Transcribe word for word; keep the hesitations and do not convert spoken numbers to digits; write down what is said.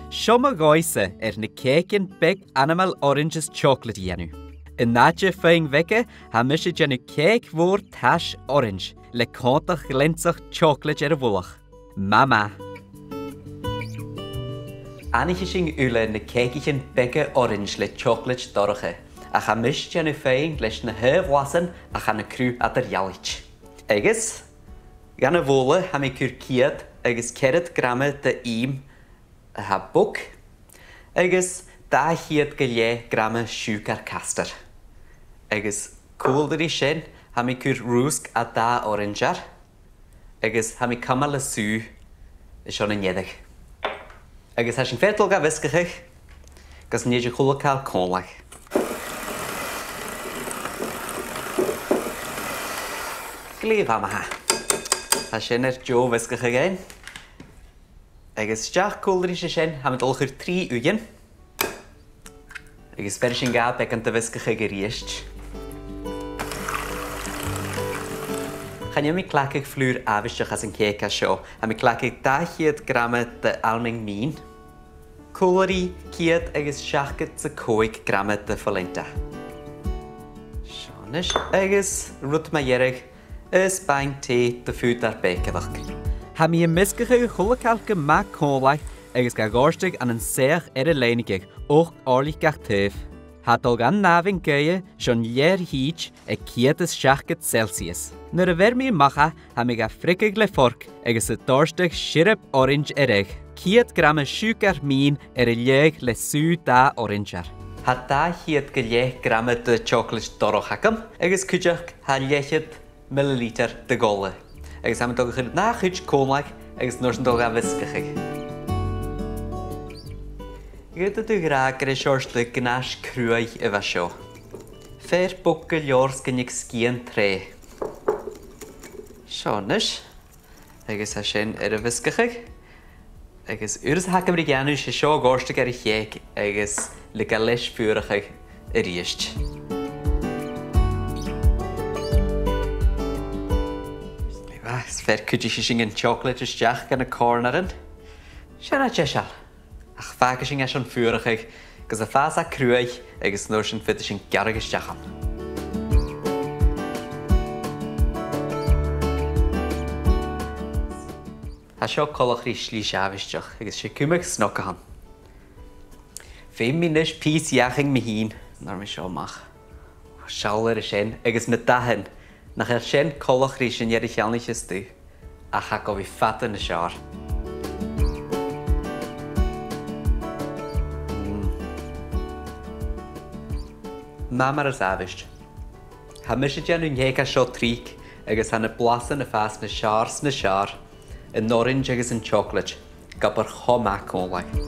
Seo mo dhòigh-sa air na cèicean beaga ainmeil orains is teòclaid a dhèanamh. An àite fhèin bheaga, tha mise a' dèanamh cèic mhòr tais orains le còmhdach ghleansach teòclaid air a mhullach. Math math. Aithnichidh sinn uile na cèicichean beaga orains le teòclaid dorcha, ach tha mise a' dèanamh fhèin leis na h-aon bhlasan a tha na cruth eadar-dhealaichte. Agus, dhan a' bhobhla, tha mi a' cur ceud agus ceathrad grama de dh'ìm a tha bog, agus dà cheud gu leth grama siùcar castair. Agus còmhla ri sin, tha mi a' cur rùsg à dà orainsear, agus tha mi a' cumail an sùgh an seo an deireadh. Agus tha sinn a' feuchainn ri dol ga mheasgachadh, gus an tèid a h-uile càil còmhla. Glè mhath ma-thà. Tha sin air deagh mheasgachadh fhaighinn. Agus a-steach còmhla ris sin, tha mi a' dol a chur trì uighean. Agus bheir sinn dha beagan de mheasgachadh a-rithist. Chan eil mi a' cleachdadh flùr àbhaisteach anns a' chèic a tha seo. Tha mi a' cleachdadh dà cheud grama de almain mìn, còmhla ri ceud agus seachdad 's a còig grama de pholenta. Seo a-nis, agus rud mu dheireadh, is beinn tì de phùdar bèicearachd. Tha mi a' measgachadh a h-uile càil gu math còmhla agus ga dhòrtadh ann an soitheach air an lèinteas, ochd òirlich gach taobh. Tha e a' dol dhan àmhainn gaoithe son leth-uair a thìde aig ceud is seachdad Celsius. Nuair a bheir mi a-mach e, tha mi ga phriogaigeadh le forc agus a' dòrtadh siorap orains air, ceud grama siùcar mìn air a leaghadh le sùgh dà orainsear. Tha dà cheud gu leth grama de theòclaid dorch agam, agus cuideachd tha leth-cheud millilitear de dh'ola. Agus tha mi a' dol ga chur na chuid còmhla agus an uair sin a' dol ga mheasgachadh. Dh'fhaodadh tu a ràdh gur e seòrsa de ghnais cruaidh a bha seo. Fear bog gu leòr 's gun tig sgian troimhe. Seo a-nis. Agus tha sin air a mheasgachadh. Agus uair 's a th' agam ri dhèanamh, 's e seo a dhòrtadh air a' chèic agus leig e leis fuarachadh a-rithist. Is fear cuidich sinn an teòclaid a-steach dha na còrnairean. Sin e deiseil. Ach fàgaidh sinn e son fuarachadh, gus am fàs e cruaidh agus an uair sin faodaidh sinn gearradh a-steach ann. Tha seo coltach ri slis àbhaisteach agus 's e cumadh snog a th' ann. Feumaidh mi a-nis pìos fheuchainn mi fhìn, an uair a tha mi seo a-mach. Seall air sin, agus na dathan, nach eil sin coltach ri sinn air a' cheann a chì thu, ach tha e gu bhith fada nas fheàrr. Mm. Math mar as àbhaist. Tha mise a' dèanamh an cèic seo tric, agus tha na blasan a' fàs nas fheàrr 's nas fheàrr, an orains agus an teòclaid, ag obair cho math còmhla.